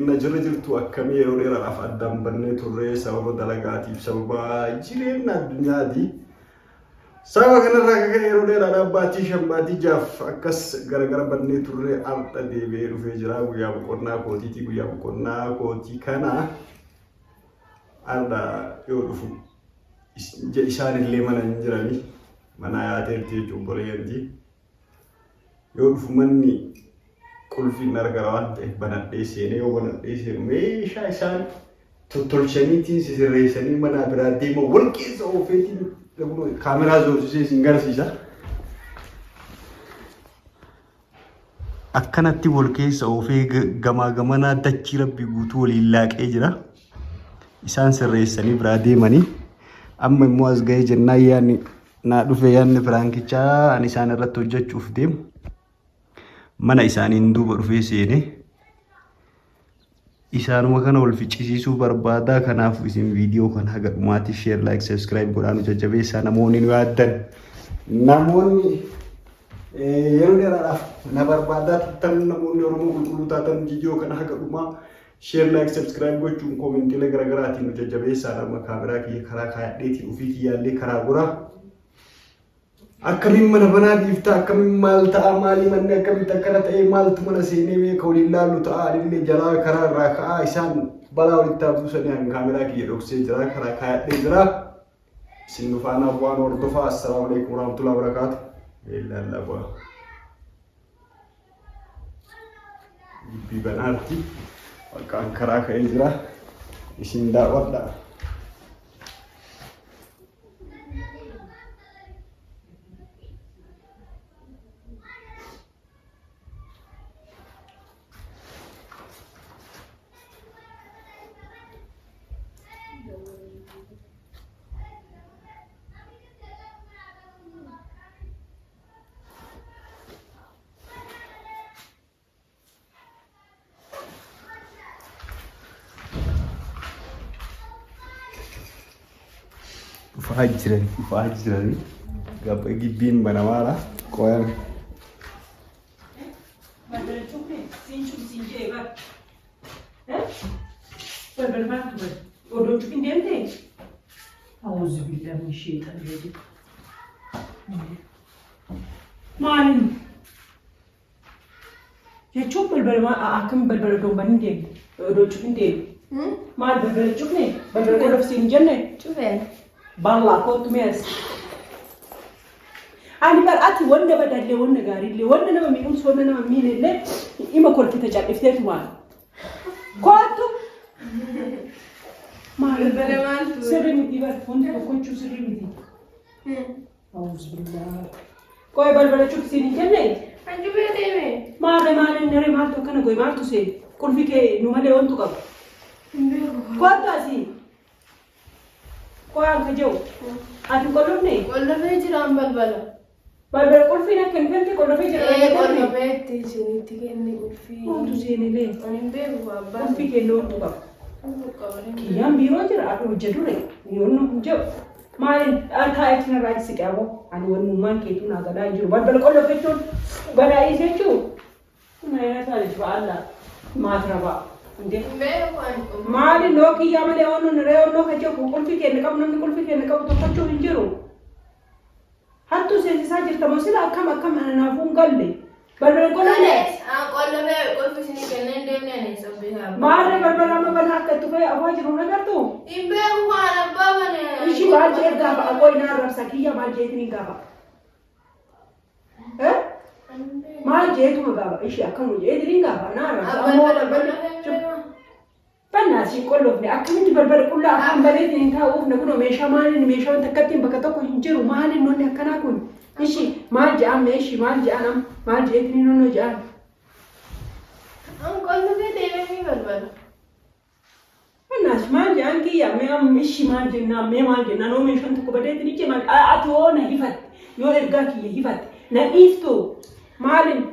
kenna jirra jirtu akkamii yeroo dheeraadhaaf addaan bannee turre sababa dalagaatiif sababa jireenya addunyaati. Sababa kanarraa akka ka'e yeroo dheeraadhaaf baatii 5 baatii 6f akkas garagara bannee turre har'a deebi'ee dhufee jira guyyaa boqonnaa kootiiti guyyaa boqonnaa kootii kana har'a yoo dhufu isaanillee mana hin jirani mana yaateerti jechuun obboleeyyanti. Yoo dhufu manni qulfiin argara waan ta'eef banadhee seenee yoo banadhee seenu meeshaa isaan tottolchaniitiin sisirreessanii mana biraa deema wal keessa oofeetiin kaameraa zoorsisee isin garsiisa. Akkanatti wal keessa oofee gamaa gamanaa dachii rabbii guutuu waliin laaqee jira. Isaan sirreessanii biraa deemanii amma immoo as ga'ee jennaan yaadni naa dhufe yaadni piraankichaa ani isaan irratti hojjechuuf deemu mana isaaniin duuba dhufee seene isaanuma kana wal ficcisiisuu barbaada kanaaf isin viidiyoo kana haga dhumaatti share like subscribe godhaa nu jajjabeessaa namoonni nu yaaddan namoonni yeroo dheeraadhaaf na barbaadaa turtan namoonni Oromoo qulqulluu taatan viidiyoo kana haga dhumaa Share like subscribe gochuun koomentiilee garaagaraatiin nu jajjabeessaa amma kaameraa kiyya karaa kaayadheetiin ofii kiyyaallee karaa gora. Akkamiin mana banaa dhiifta akkamiin maal ta'a maalii manni akkamitti akkana ta'ee maaltu mana seenee meeqa waliin laallu ta'a anillee jalaa karaa irraa ka'aa isaan balaa walitti haa buusanii an kaameraa kiyya dhoksee jira karaa kaayadhee jira. Isin nu faana bu'aan hordofaa assalaamu alaikum warahmatullahi wabarakaatu. Leellaa bu'aa. Dubbii banaatti bakka karaa ka'ee jira. Isin daawwadha. Dhufaa jiran dhufaa jiran gabba gibbiin banamaadha qoyame. Balbala cufne siin cufi siin jee bar. Balbala maaltu bane? Odoo cufin deemte? Awuzu billahi min sheexan rajim. Maalin? Jechuun balbala maa akkam balbala odoo hin banin deemte? Odoo cufin deemte? Maal balbala cufne? Balbala qollof siin hin jenne? Cufeen. Ballaa kootu mee as. Ani bar ati wanna badallee wanna gaariillee wanna nama miidhumsi wanna nama miinellee ima kolfita cal'ifteetumaan. Kootu. Maal Balbala maaltu? Sirri miti bar wanti tokkochuu sirri miti. Auzubillah. Qoy balbala cufi siin hin jenne? An cufee deeme. Maarre maal inni maaltu akkana goe maaltu seen? Qulfi kee nu malee wantu qabu. Hin beeku. Kootu asii. Qoyaan ka jiru. Ati hin qollofne? Qollofee jiraan balbala. Balbala qulfiin akka hin fente qollofee jira. Ee qollofee itti isinitti kenne qulfii. Wantu seenelee. Ani hin beeku abbaa. Qulfii kenne wantu qaba. Kiyyaan biiroo jira ati hojja dure yoon hin jedhu. Maali taa'ee cinarraa siqe aboo ani wannummaan keetuu naa galaa hin jiru. Balbala qollofechuun balaa dhiise jechuun. Maali noo kiyyaa malee oonnu ree onnoo ka jiru qulfii keenya qabu namni qulfii keenya qabu tokkochuu hin jiru. Hattuu seensisaa jirta moo sila akkam akkam ana naafuu hin galle. Balbala qolofne. Qollofee qulfi isinii kennee hin deemne ani sabbisaa. Maarree balbala amma banaa akka itti fayyaa afaa jiru hin agartuu? Hin beeku waan abbaa bane. Ishii maal jedhee gaafa aqoo hin arrabsa kiyya maal jedheetiin hin gaafa. Eh? Maal jeetuma gaafa ishee akkam jedhee diriin gaafa naa arrabsa. Ammoo balbala Bannaa siin qollofne akkamitti balbala qullaa afaan baneetiin hin taa'uufne kunoo meeshaa maaliin meeshaa wanta akkattiin bakka tokko hin jiru maaliin nonni akkanaa kun ishi maal je'an mee ishi maal je'an am maal je'eetiin nonnoo je'an. An qollofee deemee balbala. Annaas maal jedhan kiyya mee amma ishi maal jennaan mee maal jennaan yoo meeshaan tokko badeetti ni jee maal ati hoo na hifatte yoo ergaa kiyya hifatte na dhiiftu maalin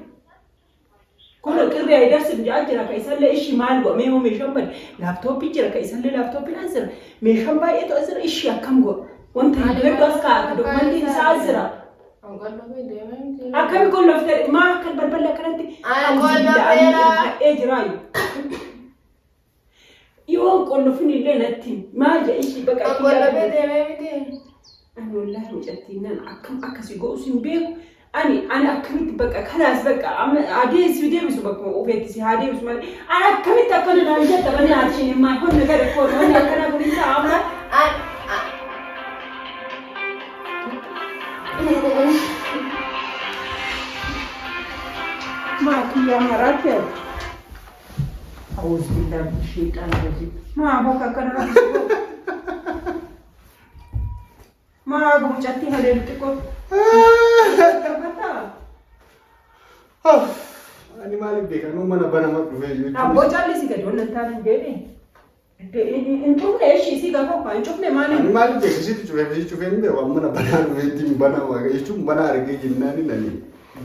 kun qirri ayidarsin jedhaa jira ka isallee ishi maal godha mee yoo meeshaan bade laaptooppii jira ka isallee laaptooppiin as jira meeshaan baay'eetu as jira ishi akkam godha wanta hedduu as kaa'a ka dokumentiin isaa as jira. An qollofee deemee miti. Akkami qollofte maa akkan balballi akkanatti An qollofeera. Ta'ee jiraayu. Yoo hin qollofin illee natti maal jedhe ishii bakka An qollofee deemee miti. Ani wallaahi mucattiin nan akkam akkasi godhus hin beeku. Ani akkamitti bakka kalaas bakka amma adeessi deebisu bakkuma ufeetti si haa deebisu malee ani akkamitti akkana naan jetta manni haati hin maal honna gara koo wanni akkanaa kun hin ta'a amma. An Maa kiyyaa maraatti ati. Auzubillahi min shayxaani rajiim. Maa bakka akkana rabbi si godhu. Maa mucattii haleelu xiqqoo. Gabataa. Ani maaliif beeka nuu mana banama dhufee jechuun. Abboo callisi gadi wannan taane hin deebiin. Hin cufne ishii isii gaafa uffaa hin cufne Ani maaliif? maaliif beeka sitti cufee fi cufee hin beeku amma mana banaa dhufeetti hin banama jechuun bana argee jennaan ani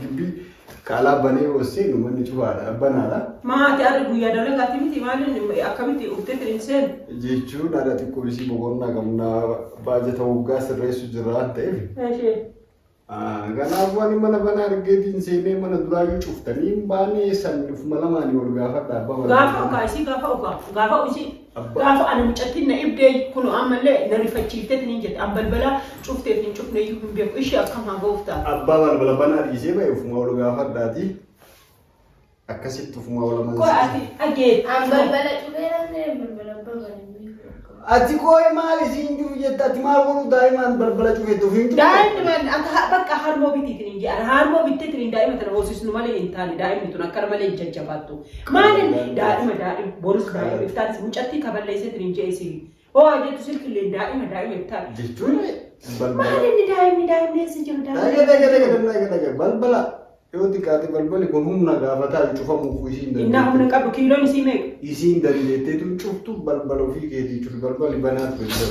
gibbii kaalaa banee yoo seenu manni cufaadha banaadha. Maati arri guyyaa dalagaati miti maaliin akkamitti ufteetti hin seenu? Jechuun haadha xiqqoo isii boqonnaa qabna baajata waggaa sirreessu jirra waan ta'eef. Ishee. Kanaafuu ani mana banaa argeetiin seenee mana duraayyuu cuftanii hin baane san ufuma lamaanii ol gaafadha abbaa mana. Gaafa ukaa isii gaafa ukaa gaafa isii Abbaa. gaafa ani mucattiin na ibdee kun ammallee na rifachiifteet niin jette an balbala cufteef hin cufne iyyuu hin beeku ishee akkam haa ga'uuf ta'a. Abbaa balbala banaa dhiisee ba'e ufuma ol gaafadhaati. Akkasitti ufuma ol Qoy ati amansiisa. dhageetti. An balbala cufee namni balbala baban hin beeku. Ati qoy maal isiin jiru jetta ati maal godhu daa'imaan balbala cufeetu ofiin cufte. Daa'imni man akka bakka harmoo bitiitiin hin jedhan harmoo bitteetiin hin daa'ima tana hoosisnu malee hin taane daa'imni tun akkana malee hin jajjabaattu. Maalin daa'ima daa'ima borus daa'ima iftaanis mucattii kaballeesseetiin hin je'e sii. Hoo jettu silkillee daa'ima daa'ima iftaan. Jechuun balbala. Maal inni daa'imni daa'imni eessa jiru Dhaga daa'imni? dhaga dhaga dhaga dhaga balbala yoo xiqqaate balballi kun humna gaafataa cufamuuf isiin Innaa humna qabdu kiiloon isii meeqa? Isiin dandeetteetu cuftu balbala ofii keetii cufi balballi banaa ture.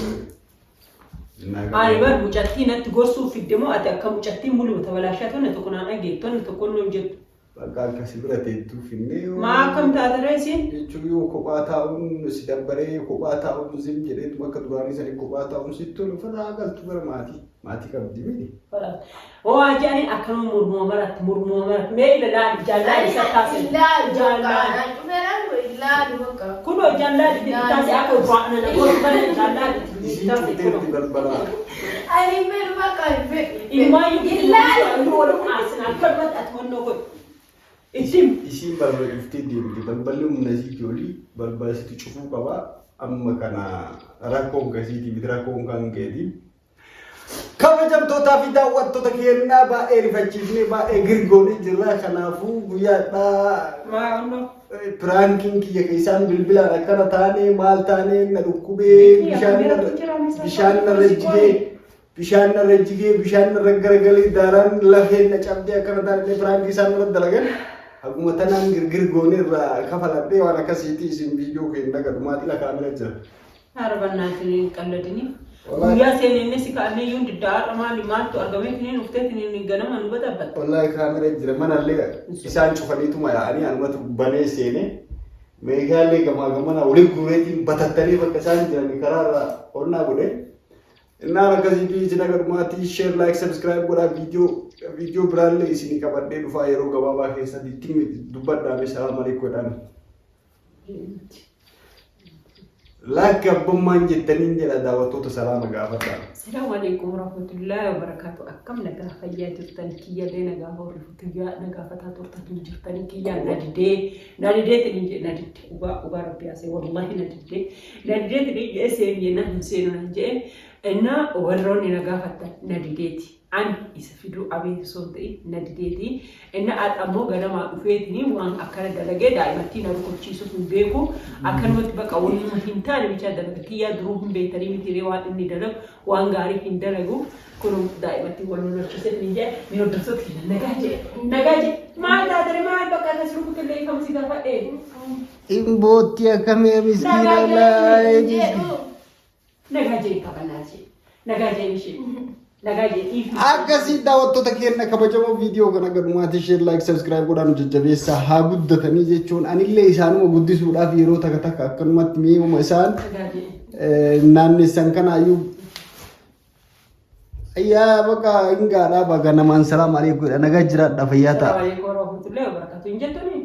Ani bar mucattii natti gorsuuf fidde moo ati akka mucattiin muluma tabalaashaa tonna tokko naan dhageettu tonna tokko nuun jettu. Bakka akkasi bira teettuu finnee yoo. Maa akkam taate ree isiin? Jechuun yoo kophaa taa'uun si dabbaree kophaa taa'uun zim jedheetu akka duraanii sanii kophaa taa'uun sitti tolu ofirraa galtu gara maatii. Maatii qabdi miti. Hoo jedhanii akkanuma mormuma maratti mormuma maratti mee ilaali jaallaan isa taase. Jaallaan. An cufee namni ilaalu bakka. Kunoo jaallaan itti taase akka baana na godhu kana jaallaan itti Isiin taase cufteetti kunoo. balbala. Ani hin beeku bakka hin beeku. Ilmaayyuu Ilaalu. waluma aasin akkanumatti ati wannoo godhu. Ittiin Isiin balbala cuftee deemti. Balballi humna isii olii balbala isitti cufuu qaba. Amma kana rakkoon kasiitii miti rakkoon kan keetii. Kabajamtootaa fi daawwattoota keenyaa baay'ee rifachiifnee baay'ee girgoonee jirra. Kanaafuu guyyaadhaa maa onnoo. prankiin kiyya keessaan bilbilaan akkana taane maal taane na dhukkubee bishaan narra jigee bishaan narra jigee bishaan narra garagalee daaraan lafeen na cabdee akkana taane prankii isaan irra dalagan. Akkuma tanaan girgir goonee irraa kafaladhee waan akkasiiti isin viidiyoo keenya gadhumaa xila kaamera jira. Haara bannaatiin hin qalladini. Wallaahi. Guyyaa seeninne si ka'annee iyyuu diddaa har'a maali maaltu argamee tiniin uftee tiniin ganama nu badabbatte. Wallaahi kaamera jira manallee isaan cufaniituma yaa'anii anumatu banee seenee meeshaalee gamaa gamana waliin guureetiin batattanii bakka isaan jiran karaarra onnaa godhe. Innaan akkasiitii isin aga dhumaatii share like subscribe godhaa viidiyoo biraallee isinii qabadhee dhufaa yeroo gabaabaa keessatti ittiin dubbadhaa salaam alaikum jedhaan. Lakki abbummaan jettaniin jedha daawwattoota salaama gaafadhaa. Salaamu alaikum warahmatullahi wabarakatuh. Akkam nagaa fayyaa jirtan kiyyallee nagaa horrifutu nagaa fataa turtan hin jirtanii kiyyaa na didee na didee tiniin jedhe na didde dhugaa dhugaa rabbi haasee wallahi na didde na didee tiniin jedhe seen jennaan hin seenu nan jedhe innaa warroonni na gaafattan na dideeti. Ani isa fiduu abee osoo hin ta'in na dideeti. Inni har'a immoo ganamaa dhufeetini waan akkana dalagee daa'imattii na rukuchiisuuf hin beeku. Akkanumatti bakka wanuma hin taane bichaa dalaga. Kiyyaa duruu hin beektanii miti ree waan inni dalagu waan gaarii hin dalagu. Kun daa'imattii wal lolchiisee hin jedhe ni hordoftoota kiyya nagaa jedhe nagaa jedhe maal taatare maal bakka akkas rukutillee ifama si gaafadhe. Imbootti akkamii miskiina laa. Jedhu. Nagaa jedhe kabannaa jedhe nagaa jedhe ishee nagaa jedhe dhiifni. Akkasii daawwattoota keenya kabajamoo viidiyoo kana gadhumaatti share like subscribe godhaan nu jajjabeessaa haa guddatanii jechuun anillee isaanuma guddisuudhaaf yeroo takka takka akkanumatti mi'eewuma isaan Nagaa jedhe. naannessan kanaayyuu ayyaa bakka hin gaadhaa bakka namaan salaam alaikum nagaa jiraadha fayyaa ta'a. Assalamu alaikum warahmatullahi wabarakatuh. Hin jettuuni?